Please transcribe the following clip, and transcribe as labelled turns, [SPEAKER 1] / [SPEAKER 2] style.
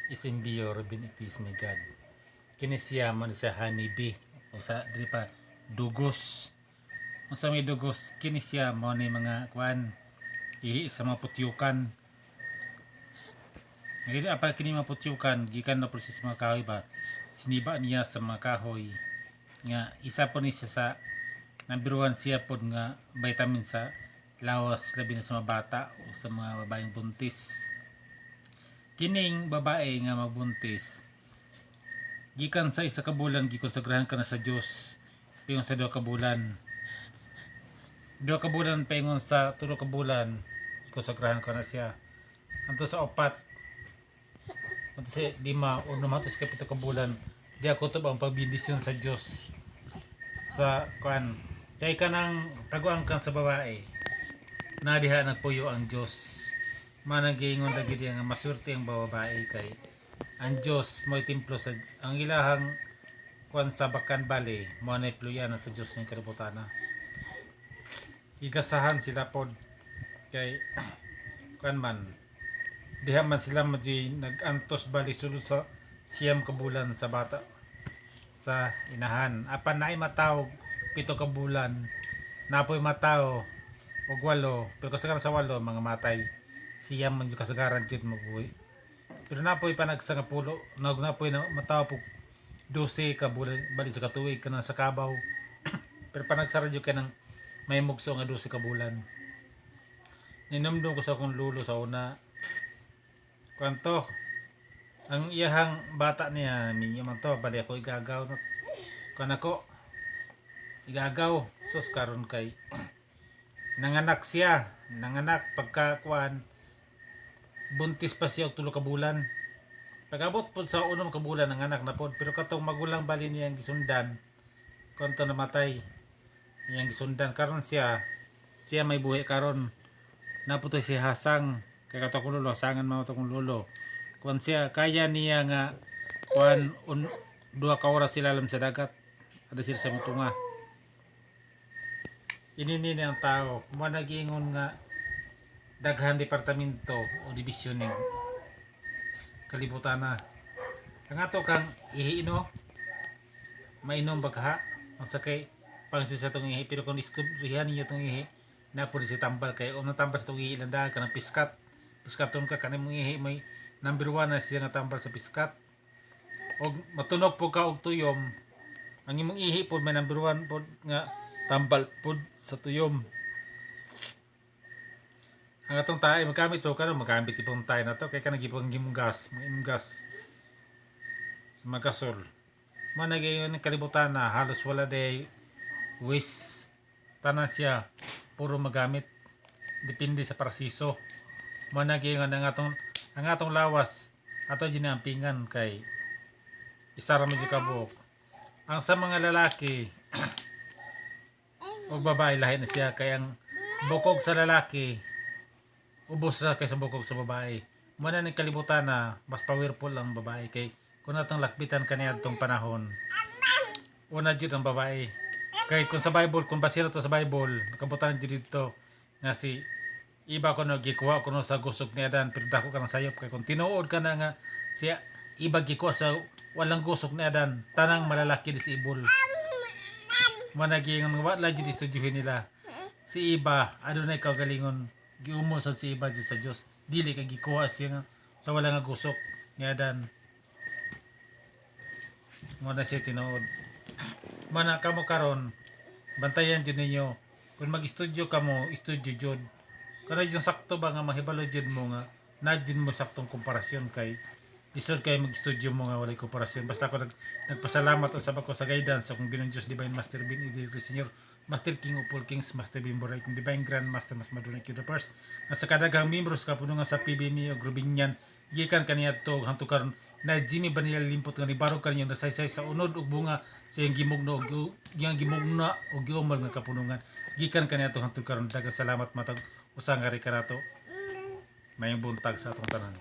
[SPEAKER 1] SMBO Robin it is my God. Kini siya man sa honeybee o sa dili pa dugos. Unsa may dugos, kini siya mao ni mga kuan, ihi sa mga putyukan. Ngayon apa kini mga putyukan gikan na proses mga kahoy ba. Siniba niya sa mga kahoy nga isa po ni siya sa number one siya pod nga vitamin sa lawas, labi na sa mga bata o sa mga babaeng buntis. Kining babae nga magbuntis, gikan sa 1 ka bulan gikonsagrahan ka na sa Dios paingon sa 2 ka bulan, 2 ka bulan paingon sa 3 ka bulan gikonsagrahan ka na siya anto sa 4, anto sa 5 o 6 sa 7 ka bulan di ako to ang pagbindisyon sa Dios sa kuan, kay kanang taguan kan sa babae na diha nagpuyo ang Dios. Manang giingon lagi diya nga maswerte ang babae kay ang Dios mo'y templo sa ang ilahang kuan sa bakan, bali mo na pluyanan sa Dios ng kalibutana. Igasahan sila pod kay kuan man, diha man sila madyoy nag-antos bali sulod sa 9 ka bulan sa bata sa inahan. Apan naay matawg 7 ka bulan, napoy matawo og 8, pero kasagaran sa 8 mga matay. 9 man jud kasagaran jud mabuhi, pero napoy pa nagsa nga pulo nag napoy na matawo po 12 ka bulan bali sa katuig kanang sa kabaw, pero panagsara jud kanang may mugso nga 12 ka bulan. Ninumdum ko sa akong lulo sa una, kwanto ang iyahang bata niya, minyo man to, bali ako igagaw no kan ako igagaw. Sus, karon kay nanganak siya, nanganak pagka kuan, buntis pa siya og 3 ka bulan. Pag-abot pod sa 6 ka bulan, nanganak na pod, pero katong magulang bali niyang gisundan konto namatay iyang gisundan. Karon siya siya may buhi karon, naputoy si hasang kay kato akong lolo, hasangan mao to akong lolo. Kuan siya, kaya niya nga kuan un, 2 ka oras sila sa dagat ada sila sa mutunga. Ini ni ang tao mo nagiingon nga daghan departamento o dibisyon ning kalibutan na. Ang ato kang ihi no, mainom ba ka ang sakay pang sa tong ihi, pero kung diskubrihan ninyo tong ihi na po si tambal, kay unang tambal sa tong ihi landahan ka ng piskat, piskaton ka kanin mong ihi, may number one na siya nga tambal sa piskat. Og matunog po ka og tuyom, ang imong ihi po may number one po nga tambal po sa tuyom. Ang atong tae, magkamit po karon, magamit ipong tae na to kay kanang gipong imong gas, mga imong gas sa mga gasol. Man nagayon ang kalibutan na halos wala day waste, tanan siya puro magamit, depende sa proseso. Man nagayon ang atong lawas ato din ang pingan kay isa ra man jud ka buok. Ang sa mga lalaki o babae, lahi na siya kay ang bukog sa lalaki ubos ra kay sa bukog sa babae. Mo na ning kalibutan na mas powerful ang babae, kay kung natong lakbitan kaniadtong panahon, una jud ang babae. Kay kung sa Bible, kung basira to sa Bible, nakabutan jud dito nga si Iba kuno gikuha kuno sa gusok ni Adan, pero dako ka ng sayop kay kung tinuod ka na nga siya iba gikuha sa walang gusok ni Adan, tanang malalaki disable. Managi nga mga wala jud istudyuhin nila. Si Iba adunay kaugalingon, giumo sa si Iba jud sa Dios, dili kay gikuha siya nga sa wala nga gusok ni Adan. Mo na siya tinuod. Mana kamo karon, bantayan jud ninyo. Kung mag-studio kamo, studio jud kana yung sakto ba nga mahibalo jud mo nga na jud mo saktong komparasyon, kay lisod kay mag-studio mo nga walay komparasyon. Basta ako nagpasalamat usab ako sa guidance sa akong Ginoong Diyos, Divine Master Bin Idi Senior Master, King of all Kings, Master Bin Boray, King Divine Grand Master Mas Madunay the First, nga sa kadaghang membros kapuno nga sa PBMI o Grubinyan gikan kaniadto hangtod karon na Jimmy Banila Limpot nga nibarog kaninyong nasaysay sa unod ug bunga sa iyang gimugno ug iyang gimugna ug giumal nga kapunungan gikan kaniadto hangtod karon. Daghang salamat matag usa nga kanato. Maayong buntag sa atong tanan.